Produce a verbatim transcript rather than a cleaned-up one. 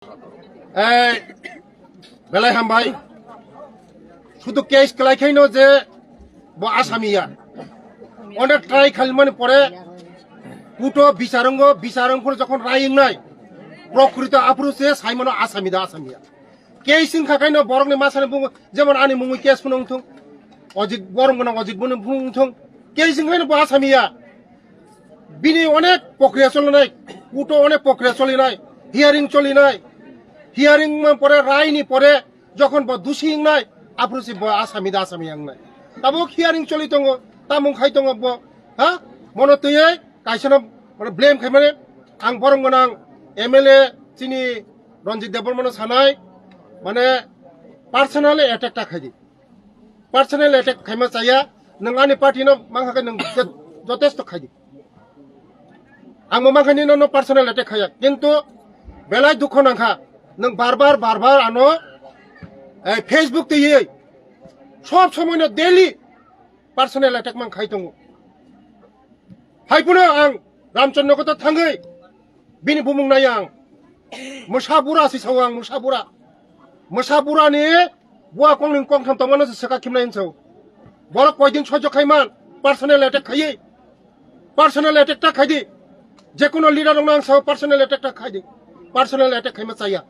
Ei, belai hambai. Shudu case kwlai khaino je bo asamiya. Onek try khalimani pore kuto bicharongo, bicharongo jokhon rai wngnai, prokrito aphuru se saimano asami da asamiya. Case wngkha khaino borokni masani bungo, jemon ani mungwi case phano wngthung, Ojit, borom gwnang Ojit boni phano wngthung, case wngkhaino bo asamiya. Bini onek pokriya cholinai, kuto onek pokriya cholinai, hearing cholinai, hearing ma pore, raini pore, jokhon bo dusi wngnai, aphuru se bo asami da asami wngnai. Tabuk hearing choli tongo, tamung khai tongo bo, ha? Mono twiwi kaisano, mane, blame khaimani, ang borom gwnang M L A chini Ranjit Debbarmano sanai, mane, personally attack ta khaidi. Personal attack khaima chaya, nwng ani party no mankha khe nwng je-, jotesto khaidi. Ang bo mankha nino no personal attack khaya, kintu belai dukho nangkha, nwng bar bar, bar bar ano, eh, Facebook twiwi sob somoi no daily personal attack man khai tongo. Hai phano ang Ramchandra koto thangwi bini bumung nai ang. Mwsa bura si sao ang, mwsa bura. Mwsa bura ni bua kong ning kong tham tongmano se saka khimnai ang sao. Borok koidin sojo khaiman, personal attack khaiwi. Personal attack ta khaidi. Jekono leader rokno ang sao personal attack ta khaidi. Personal attack khaima chaya.